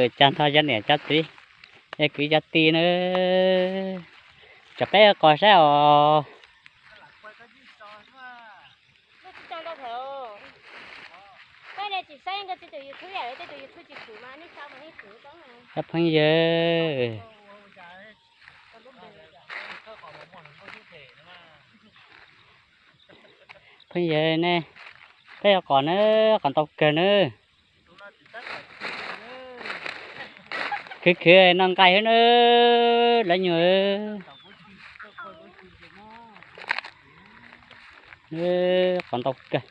Tag nrho cov niam cov txiv, cov kwv cov tij na, tsom peb qos saib os. Cov phooj ywg, phooj ywg ne, peb yuav qos na, qos ntau kawg na. Khwv khwv noj nqaij xwb na, lawv nyuag. Qos ntau kawg.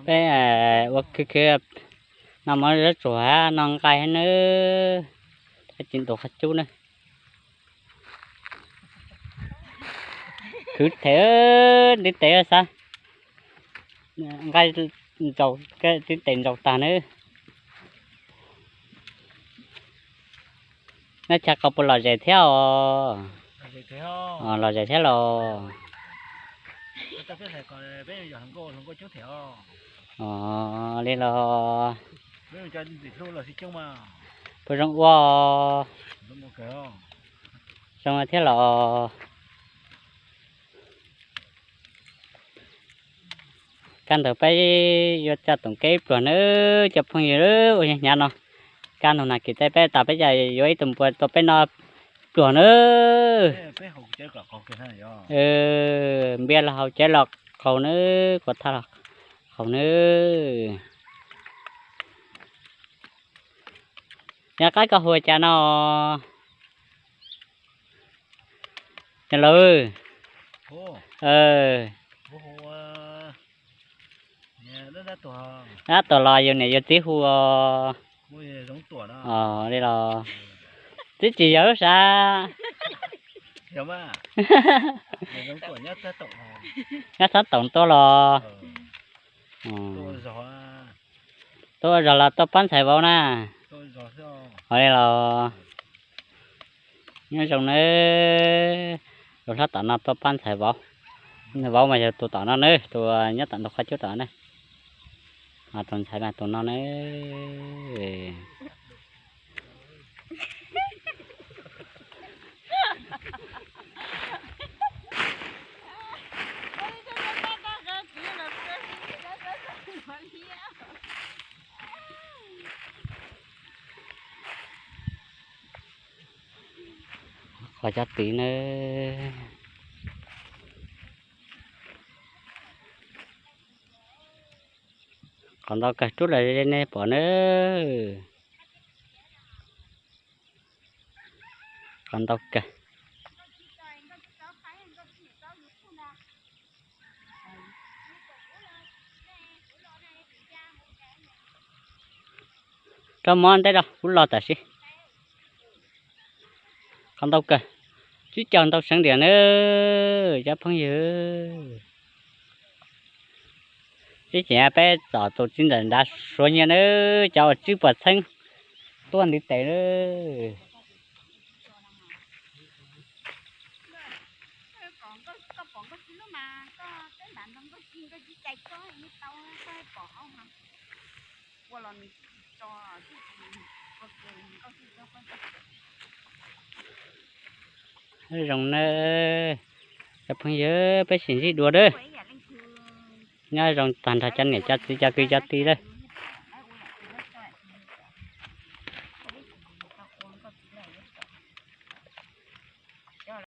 Peb ua khwv khwv no mov zab tsuag noj nqaij xwb na, tsis ntu qhov cub na. Khwv them, ntiv tes xav, nqaij ntsaus, ntiv tes ntsaus tag na. Neb chaw qos puas lom zem thiab os? Lom zem thiab los? Li los, puas zoo ua? Zoo thiab los? Kaj ntug peb yuav coj Toom Kev ib pluag nawb cov phooj ywg, ua hnyav hnyav no. Kaj ntug no kis teb peb tas peb yuav ib tug npua tua peb noj pluag nawb. Npias los haus cawv los qaug nawb, kuav thaj los qaug nawb. Yog qab koj hu cas no? Yog lawm. Dab Tuam los yus niam yus txiv hu os. Li los twb tsis yog lub sab. Nyob Xab Toom tuaj los. Tuaj ua zog los tuaj pab ntxhais vauv na. Li los nyob zoo nawb. Tus hlob tom no tuaj pab ntxhais vauv. Vauv mas yog tus tom no nawb, tus nyob tom ntug qhov cub tom na. Tus ntxhais mas tus no nawb. Qos cov tid nawb. Qos ntau kawg rub los nej pom nawb. Qos ntau kawg. Rau mov ntej rau kuv los tam sim. Qos ntau kawg, tsib caug ntau seev diam nawb cov phooj ywg. Ib chim peb tsom tus txiv ntxawm nrad suav nyiaj nawb, cov uas tswb puas txheeb tuaj ntiv tes nawb. Zoo nawb cov phooj ywg, peb sib ntsib dua nawb. Nyob zoo tag nrho cov niam cov txiv cov kwv cov tij nawb.